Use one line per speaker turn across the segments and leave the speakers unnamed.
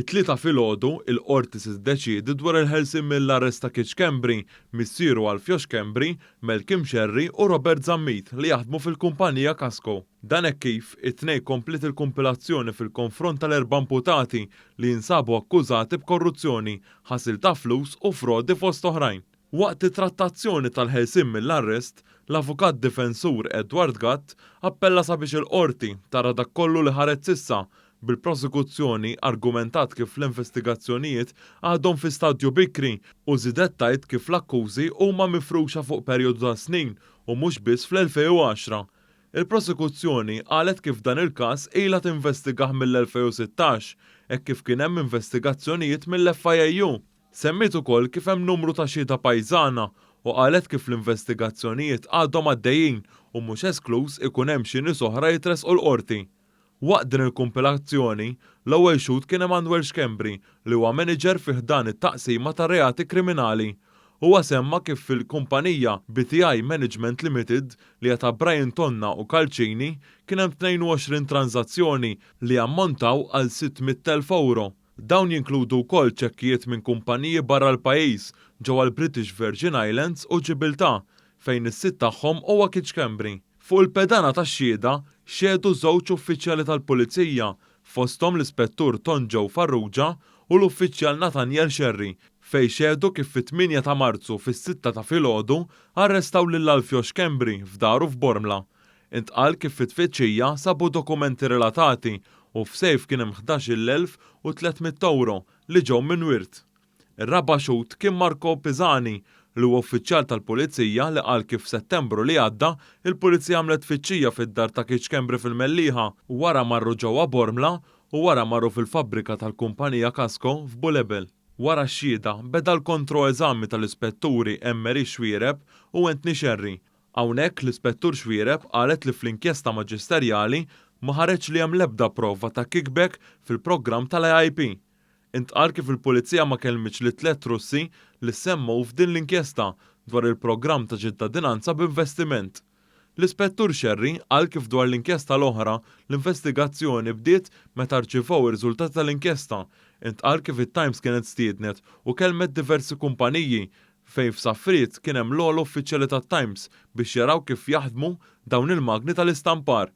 It-Tlieta filgħodu, il-Qorti se tiddeċiedi dwar il-ħelsien mill-arrest ta' Kitch Schembri, missieru Alfio Schembri, Malcolm Scerri u Robert Zammit li jaħdmu fil-kumpanija Kasco. Dan hekk kif, it-Tnejn kompliet il-kumpilazzjoni fil-konfront tal-erba' imputati li jinsabu akkużati b'korruzzjoni, ħasil ta' flus u frodi fost oħrajn. Waqt it-trattazzjoni tal-ħelsien mill-arrest, l-avukat difensur Edward Gatt appella sabiex il-Qorti tara dak kollu li ħareġ s'issa, bil-prosekuzzjoni argumentat kif l-investigazzjonijiet għadhom fi stadju bikri u żiedet tgħid kif l-akkużi huma mifruxa fuq perjodu ta' snin u mhux biss fl-2010. Il-prosekuzzjoni qalet kif dan il-każ ilha tinvestigah mill-2016 hekk kif kien hemm investigazzjonijiet mill-FIAU. Semmiet ukoll kif hemm numru ta' xhieda pajżana u qalet kif l-investigazzjonijiet għadhom għaddejjin u mhux eskluż ikun hemm xi nies oħra jitressqu l-Qorti. Waqt din il-kumpilazzjoni, l-ewwel xhud kien Emanuel Schembri li huwa manager fi ħdan it-Taqsima tar-Reati Kriminali. Huwa semma kif fil-kumpanija BTI Management Limited li hija ta' Brian Tonna u Calcini kien hemm 22 tranżazzjoni li jammontaw għal 600,000 ewro. Dawn jinkludu wkoll ċekkijiet minn kumpaniji barra l-pajjiż, ġewwa l-British Virgin Islands u Ġibiltà, fejn is-sid tagħhom huwa Kitch Schembri. Fuq il-pedana tax-xhieda xehdu żewġ uffiċjali tal-Pulizija, fosthom l-Ispettur Tonjoe Farrugia u l-Uffiċjal Nathaniel Scerri, fejn xehdu kif fit-8 ta' Marzu fis-sitta ta' filgħodu arrestaw lil Alfio Schembri f'daru f'Bormla. Intqal kif fit-tfittxija sabu dokumenti relatati u f'sejf kien hemm 11,300 ewro li ġew minn wirt. Ir-raba' xhud kien Marco Pisani li huwa uffiċjal tal-Pulizija li qal kif f'Settembru li għadda il-Pulizija għamlet tfittxija fid-dar ta' Kitch Schembri fil-Mellieħa, wara marru ġewwa Bormla u wara marru fil-fabbrika tal-kumpanija Kasco f'Bulebel. Wara x-xhieda beda l-kontroeżami tal-Ispetturi Anne-Marie Xuereb u Anthony Scerri. Hawnhekk l-Ispettur Xuereb qalet li fl-inkjesta maġisterjali ma ħareġ li hemm l-ebda prova ta' kickback fil-programm tal-AIP. Intqal kif il-Pulizija ma kellmitx lit-tliet Russi li ssemmew f'din l-inkjesta dwar il-programm ta' ċittadinanza b'investiment. L-Ispettur Scerri qal kif dwar l-inkjesta l-oħra, l-investigazzjoni bdiet meta rċivew ir-riżultati tal-inkjesta. Intqal kif it-Times kienet stiednet u kellmet diversi kumpaniji fejn f'Safriet kien hemm l-ogħla uffiċjali tat-Times biex jaraw kif jaħdmu dawn il-magni tal-istampar.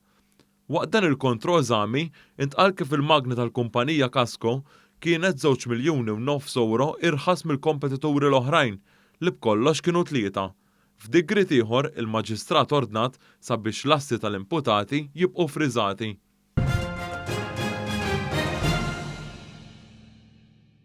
Waqt dan il-kontroeżami, intqal kif il-magni tal-kumpanija Kasco kienet żewġ miljuni u nofs ewro irħas mill-kompetituri l-oħrajn, li b'kollox kienu tlieta. F'digriet ieħor, il-Maġistrat ordnat sabiex l-assi tal-imputati jibqgħu friżati.